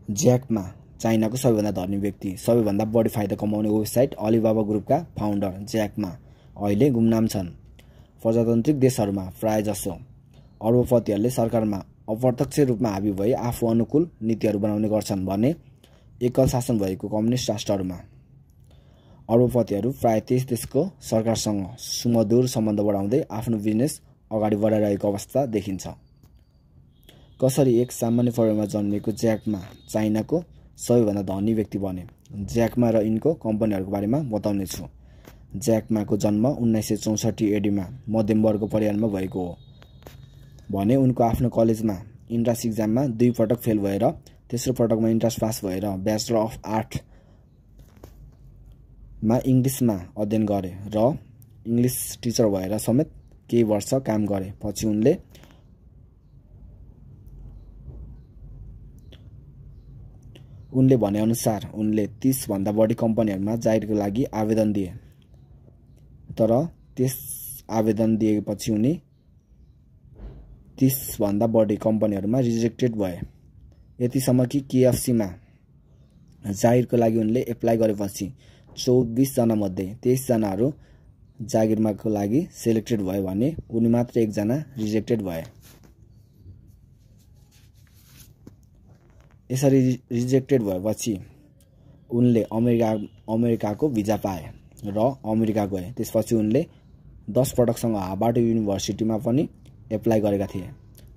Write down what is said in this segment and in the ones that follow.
Jack Ma चाइनाको सबैभन्दा धनी व्यक्ति, सबैभन्दा बढी फाइदा कमाउने वेबसाइट अलिबाबा ग्रुपका फाउन्डर ज्याकमा अहिले गुमनाम छन्। प्रजातान्त्रिक देशहरूमा प्रायजसो अरबपतिहरूले सरकारमा अप्रत्यक्ष रूपमा हाबी भई आफू अनुकूल नीतिहरू बनाउने गर्छन् भने एकल शासन भएको कम्युनिस्ट राष्ट्रहरूमा अरबपतिहरू प्राय त्यस देशको सरकारसँग सुमधुर सम्बन्ध बढाउँदै आफ्नो बिजनेस अगाडि बढाइरहेको अवस्था देखिन्छ। कसरी एक सामान्य परिवारमा जन्मिएको ज्याकमा चाइनाको सबैभन्दा धनी व्यक्ति बने, ज्याकमा र यिनको कम्पनीहरूको बारेमा बताउने छु। ज्याकमाको जन्म 1964 एडीमा मध्यमवर्ग परिवारमा भएको हो भने उनको आफ्नो कलेजमा इन्ट्रान्स इक्जाममा 2 पटक फेल भएर तेस्रो पटकमा इन्ट्रान्स पास भएर ब्याचलर अफ आर्ट मा इङ्ग्लिसमा अध्ययन गरे र इङ्ग्लिस टिचर भएर समेत केही वर्ष काम गरे। पछि उनले भने अनुसार उनले 30 भन्दा बढी कम्पनीहरूमा जागिरको लागि आवेदन दिए, तर त्यस आवेदन दिएपछि उनी 30 भन्दा बढी कम्पनीहरूमा रिजेक्टेड भए। यतिसम्म कि KFC मा जागिरको लागि उनले एप्लाई गरेपछि 24 जना मध्ये 23 जनाहरू जागिरमाको लागि सेलेक्टेड भए भने उनी मात्र 1 जना रिजेक्टेड भए। यसरी रिजेक्टेड भएपछि उनले अमेरिकाको भिजा पाए र अमेरिका गए। त्यसपछि उनले 10 पटकसँग हार्वर्ड युनिभर्सिटीमा पनि एप्लाई गरेका थिए,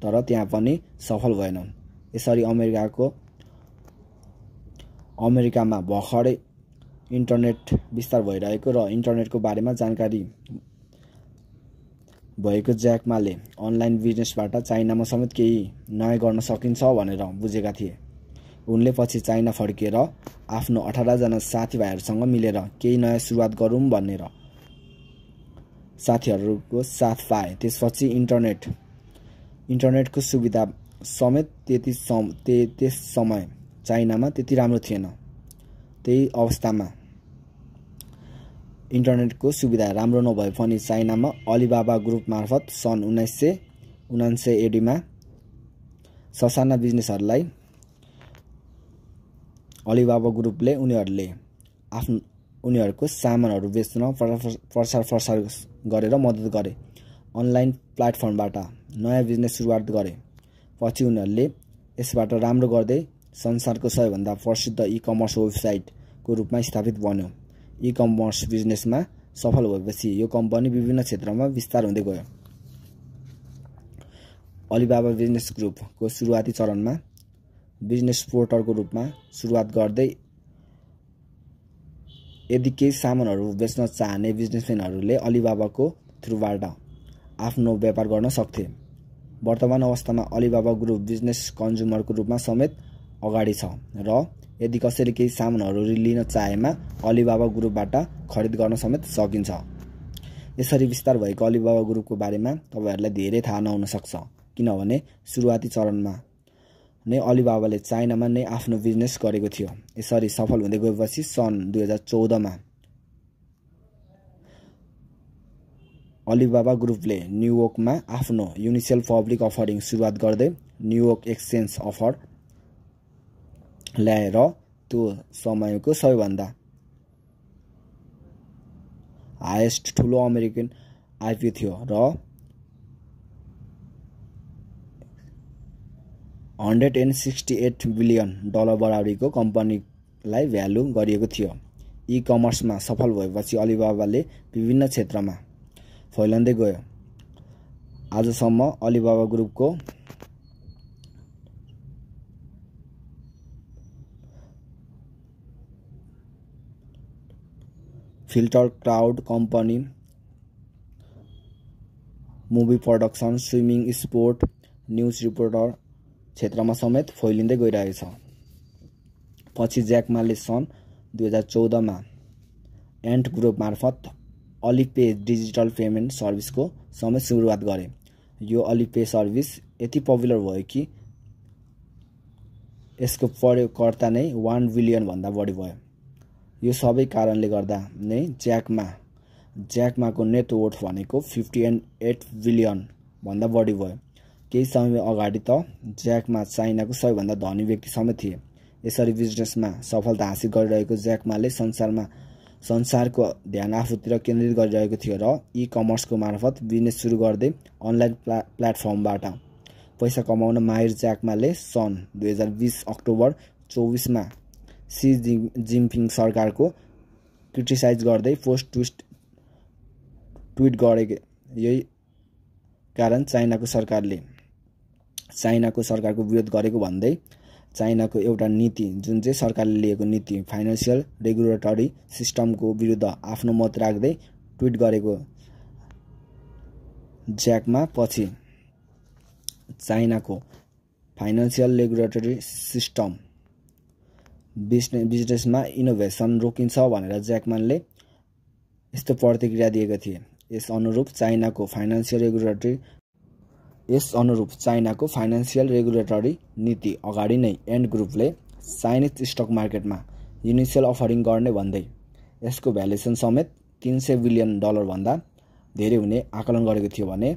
तर त्यहाँ पनि सफल भएनन्। यसरी अमेरिकामा भर्खरै इन्टरनेट विस्तार भइरहेको र इन्टरनेटको बारेमा जानकारी भएको ज्याकमाले अनलाइन बिजनेसबाट चाइनामा समेत केही नयाँ गर्न सकिन्छ भनेर बुझेका थिए। उनले पछि चाइना फर्किएर आफ्नो 18 जना साथीभाइहरूसँग मिलेर केही नयाँ सुरुवात गरौँ भनेर साथीहरूको साथ पाए। त्यसपछि इन्टरनेटको सुविधा समेत त्यस समय चाइनामा त्यति राम्रो थिएन। त्यही अवस्थामा इन्टरनेटको सुविधा राम्रो नभए पनि चाइनामा अलिबाबा ग्रुप मार्फत सन् 1979 एडीमा ससाना बिजनेसहरूलाई अलिबाबा ग्रुपले उनीहरूको सामानहरू बेच्न प्रचार गरेर मद्दत गरे। अनलाइन प्लेटफर्मबाट नयाँ बिजनेस सुरुवात गरे। पछि उनीहरूले यसबाट राम्रो गर्दै संसारको सबैभन्दा प्रसिद्ध ई-कमर्स वेबसाइटको रूपमा स्थापित बन्यो। ई-कमर्स बिजनेसमा सफल भएपछि यो कम्पनी विभिन्न क्षेत्रमा विस्तार हुँदै गयो। अलिबाबा बिजनेस ग्रुपको सुरुवाती चरणमा बिजनेस पोर्टलको रूपमा सुरुवात गर्दै यदि केही सामानहरू बेच्न चाहने बिजनेसम्यानहरूले अलिबाबाको थ्रुबाट आफ्नो व्यापार गर्न सक्थे। वर्तमान अवस्थामा अलिबाबा ग्रुप बिजनेस कन्ज्युमरको रूपमा समेत अगाडि छ र यदि कसैले केही सामानहरू लिन चाहेमा अलिबाबा ग्रुपबाट खरिद गर्न समेत सकिन्छ। यसरी विस्तार भएको अलिबाबा ग्रुपको बारेमा तपाईहरुलाई धेरै थाहा नहुन सक्छ, किनभने सुरुवाती चरणमा नै अलिबाबाले चाइनामा नै आफ्नो बिजनेस गरेको थियो। यसरी सफल हुँदै गएपछि सन् 2014 मा अलिबाबा ग्रुपले न्युयोर्कमा आफ्नो इनिशियल पब्लिक अफरिङ सुरुवात गर्दै न्युयोर्क एक्सचेन्ज अफर ल्याएर त्यो समयको सबैभन्दा हाईएस्ट ठुलो अमेरिकन आइपिओ थियो र $168 बिलियन बराबरीको कम्पनीलाई भ्यालु गरिएको थियो। ई-कमर्समा सफल भएपछि अलिबाबाले विभिन्न क्षेत्रमा फैलिँदै गयो। आजसम्म अलिबाबा ग्रुपको filter crowd company, movie production, swimming, sport, news reporter क्षेत्रमा समेत फैलिँदै गइरहेछ। पछि ज्याकमाले सन् 2014 मा एन्ट ग्रुप मार्फत अलिपे डिजिटल पेमेन्ट सर्भिसको समेत सुरुवात गरे। यो अलिपे सर्भिस यति पपुलर भयो कि यसको प्रयोगकर्ता नै 1 बिलियन भन्दा बढी भयो। यो सबै कारणले गर्दा नै ज्याकमाको नेटवर्थ भनेको 58 बिलियन भन्दा बढी भयो। केही समय अगाडि त ज्याकमा चाइनाको सबैभन्दा धनी व्यक्ति समेत थिए। यसरी बिजनेसमा सफलता हासिल गरिरहेको ज्याकमाले संसारको ध्यान आफूतिर केन्द्रित गरिरहेको थियो र ई-कमर्सको मार्फत बिजनेस सुरु गर्दै अनलाइन प्लेटफर्मबाट पैसा कमाउन माहिर ज्याकमाले सन् 2020 अक्टोबर 24 मा सी जिनपिङ सरकारको क्रिटिसाइज गर्दै पोस्ट ट्विट गरेको। यही कारण चाइनाको सरकारको विरोध गरेको भन्दै चाइनाको एउटा नीति जुन चाहिँ सरकारले लिएको नीति फाइनान्शियल रेगुलेटरी सिस्टमको विरुद्ध आफ्नो मत राख्दै ट्विट गरेको ज्याकमा पछि चाइनाको फाइनान्शियल रेगुलेटरी सिस्टम बिजनेसमा इनोभेसन रोकिन्छ भनेर ज्याकमानले यस्तो प्रतिक्रिया दिएका थिए। यस अनुरूप चाइनाको फाइनान्शियल रेगुलेटरी नीति अगाडि नै एन्ड ग्रुपले चाइनिज स्टक मार्केटमा इनिसियल अफरिङ गर्ने भन्दै यसको भ्यालुएसन समेत $300 बिलियन भन्दा धेरै हुने आकलन गरेको थियो भने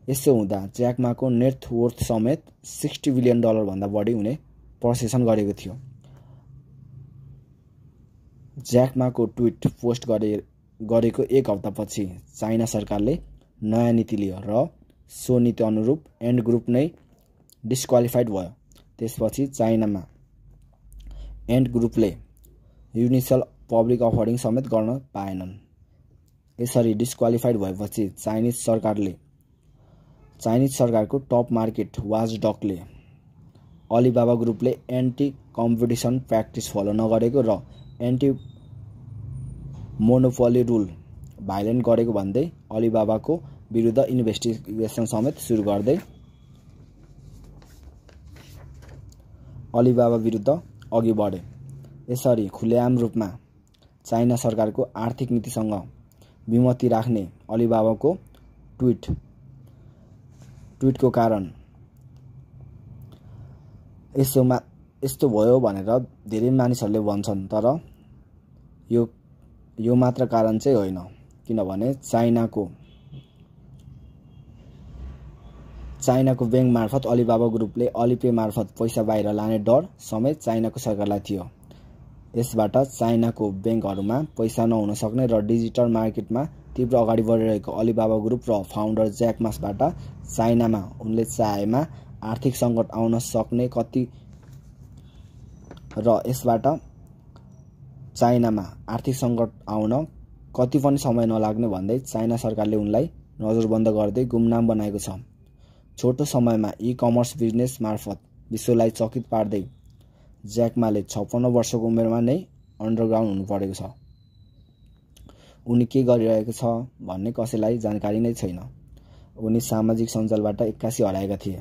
यसो हुँदा ज्याकमाको नेट वर्थ समेत $60 बिलियन भन्दा बढी हुने प्रशंसा गरेको थियो। ज्याकमाको ट्विट पोस्ट गरेको एक हप्तापछि चाइना सरकारले नयाँ नीति लियो र सो नीति अनुरूप एन्ड ग्रुप नै डिस्क्वालिफाइड भयो। त्यसपछि चाइनामा एन्ड ग्रुपले इनिसियल पब्लिक अफरिङ समेत गर्न पाएनन्। यसरी डिस्क्वालिफाइड भएपछि चाइनिज सरकारको top market वाचडगले Alibaba ग्रुपले anti competition practice follow नगरेको र एन्टी मोनोपोली रुल भाइलेट गरेको भन्दै अलिबाबाको विरुद्ध इन्भेस्टिगेसन समेत सुरु गर्दै अलिबाबा विरुद्ध अघि बढे। यसरी खुलेआम रूपमा चाइना सरकारको आर्थिक नीतिसँग विमति राख्ने अलिबाबाको ट्विटको कारण यस्तो भयो भनेर धेरै मानिसहरूले भन्छन्। तर यो मात्र कारण चाहिँ होइन, किनभने चाइनाको बैंक मार्फत अलिबाबा ग्रुपले अलिपे मार्फत पैसा बाहिर लाने डर समेत चाइनाको सरकारलाई थियो। यसबाट चाइनाको बैंकहरूमा पैसा नहुन सक्ने र डिजिटल मार्केटमा तीव्र अगाडि बढिरहेको अलिबाबा ग्रुप र फाउन्डर ज्याक माबाट चाइनामा उनले चाहेमा आर्थिक सङ्कट आउन सक्ने र यसबाट चाइनामा आर्थिक सङ्कट आउन कति पनि समय नलाग्ने भन्दै चाइना सरकारले उनलाई नजरबन्द गर्दै गुमनाम बनाएको छ। छोटो समयमा ई-कमर्स बिजनेस मार्फत विश्वलाई चकित पार्दै ज्याकमाले 56 वर्षको उमेरमा नै अन्डरग्राउन्ड हुनु परेको छ। उनी के गरिरहेको छ भन्ने कसैलाई जानकारी नै छैन। उनी सामाजिक सञ्जालबाट 81 हराएका थिए।